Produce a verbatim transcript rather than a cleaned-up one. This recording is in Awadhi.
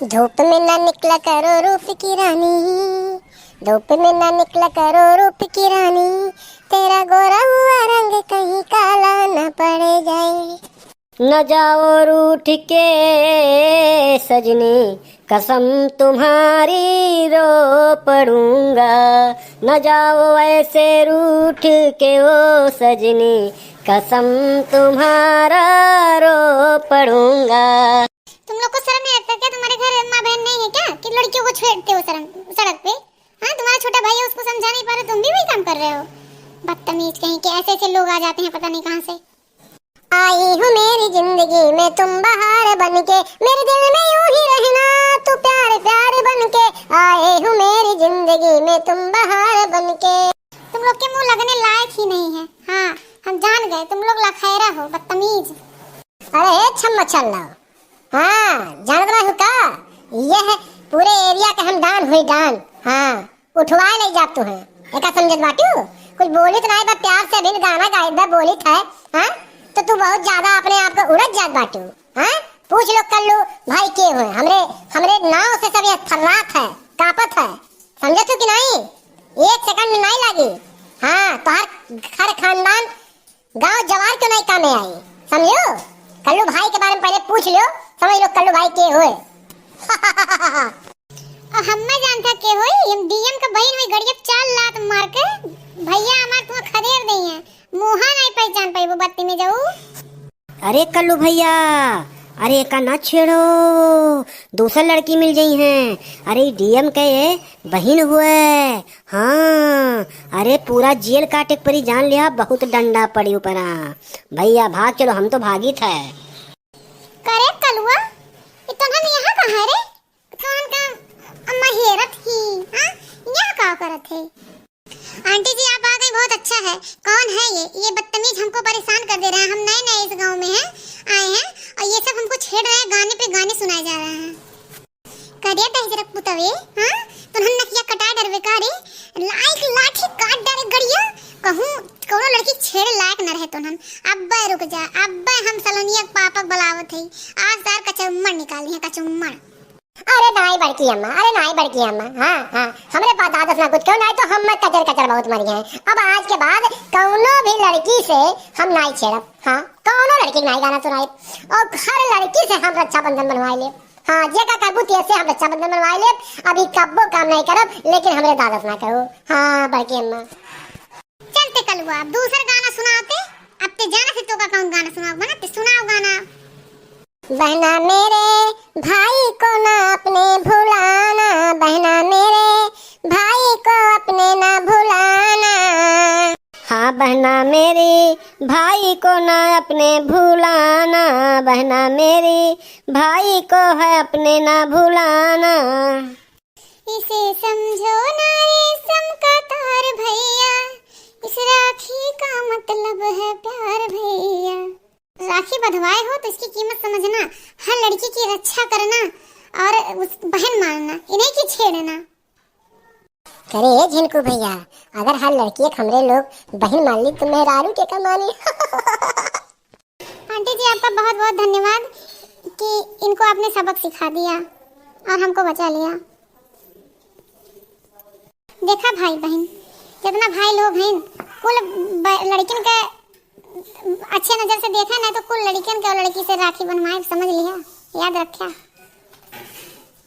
धूप में ना निकला करो रूप की रानी, धूप में ना निकला करो रूप की रानी, तेरा गोरा हुआ रंग कहीं काला न पड़ जाए। न जाओ रूठ के सजनी, कसम तुम्हारी रो पड़ूंगा। न जाओ ऐसे रूठ के ओ सजनी, कसम तुम्हारा रो पड़ूंगा। तुम लोग को शर्म नहीं लगता क्या? तुम्हारे घर माँ बहन नहीं है क्या कि लड़कियों को छेड़ते हो शर्म, सड़क पे? हाँ, तुम्हारा छोटा भाई है, उसको समझा नहीं पा रहे, तुम भी वही काम कर रहे हो। बदतमीज कहीं के, ऐसे ऐसे लोग आ जाते हैं पता नहीं कहाँ से। आई हूँ मेरी जिंदगी में तुम बहार बन के, मेरे दिल में यूं ही रहना तू प्यार प्यार बन के। आए हूँ मेरी जिंदगी में तुम बहार बन के। तुम लोग के मुंह लगने लायक ही नहीं है। हाँ, हम जान गए, तुम लोग लखैरा हो, बदतमीज। अरे ए छम्मा छल्ला, हाँ, जानत नाहीं हो का? ये है पूरे एरिया के हम डान हुई डान। हाँ, उठवाए ले जात तू है। एका समझत बाटू? कुछ बोलित नाहीं बा, प्यार से अभी गाना गाइत बा, बोलित है। हाँ, तो तू बहुत ज्यादा अपने आप को उड़त जात बाटू। हाँ, पूछ लो कल्लू भाई के हुए, हमरे, हमरे नाव से सब ये थर्रात है, कांपत है। समझत हो कि नाहीं? एक सेकंड नाहीं लागी। हाँ, तोहार घर खानदान गांव जवार क्यों नाहीं कामे आई, समझो? कल्लू भाई के बारे में पहले पूछ लियो, समझ लो कल्लू भाई के होए। और हम्मे जानता के होई, हम डीएम के बहिन में गड़िया पे चार लात मार के भैया हमार तुआ खदेड़ दई है, मुहा नाहीं पहचान पाइबो बत्ती में जाऊ। अरे कल्लू भैया, अरे एका ना छेड़ो, दूसर लड़की मिल जाई हैं। अरे डीएम के ये बहिन हुए, हाँ, अरे पूरा जेल काटे के परी जान लिया, बहुत डंडा पड़ी ऊपरा। भैया भाग चलो, हम तो भागित है। करे कलुआ, ई तोहन यहाँ कहाँ है रे? तोहन का अम्मा हेरत ही, हाँ? यहाँ का करत है? आंटी जी आप आ गई, बहुत अच्छा है। कौन है ये? ये बदतमीज हमको परेशान कर दे रहे हैं। हम नए नए इस गांव में हैं, आए हैं और ये सब हमको छेड़ रहे हैं, गाने पे गाने सुनाए जा रहे हैं। करे दहिजरक पुतवे, हाँ? तोहन नकिया कटा डरवे का रे? लाइक लाठी काट डारे गड़िया। कहूँ कौनो लड़की छेड़े लायक न रहे तोहन। अब्बे रुक जा, अब्बे हम सलोनिया के पापक बुलावत हई। आज तार कचुम्मड़ निकाली है, कचुम्मड़। अरे नाई बड़की अम्मा, अरे नाई बड़की अम्मा, हाँ, हाँ, हमरे पास आदत ना कुछ क्यों, नाई तो हम कचर कचर बहुत मर गए हैं। अब आज के बाद कौनो भी लड़की से हम नाई छेड़ब, हाँ, कौनो लड़की के नाई गाना सुनाई, और हर लड़की से हम रक्षाबंधन बनवाई लेब। हाँ, जे का करबू तेसे हम रक्षाबंधन बनवाई लेब। अभी कब्बो काम नहीं करब, लेकिन हमरे दादत ना करो। हाँ, बड़की अम्मा। चलते कलुआ, अब दूसर गाना सुनाते। अब ते जाना से तो का कौन गाना सुनाओ, बना ते सुनाओ गाना। बहना मेरे भाई को ना अपने भुलाना, बहना मेरे भाई को अपने ना भुलाना। हाँ बहना मेरी, भाई को ना अपने भुलाना, बहना मेरी, भाई को है अपने ना भुलाना। इसे समझो ना रेशम का तार भैया, इस राखी का मतलब है प्यार भैया। राखी बंधवाए हो तो इसकी कीमत समझना, हर लड़की की रक्षा करना और उस बहन मानना, इन्हें की छेड़ना। करे ए झिनकू भैया, अगर हर लड़की एक हमरे लोग बहन मान ली तो मेहरारू के का मानी? आंटी जी आपका बहुत बहुत धन्यवाद कि इनको आपने सबक सिखा दिया और हमको बचा लिया। देखा भाई बहन, जितना भाई लोग हैं कुल ब-, लड़किन के अच्छे नजर से देखे ना तो कुल लड़किन के और लड़की से राखी बनवाए, समझ लिया, याद रखा।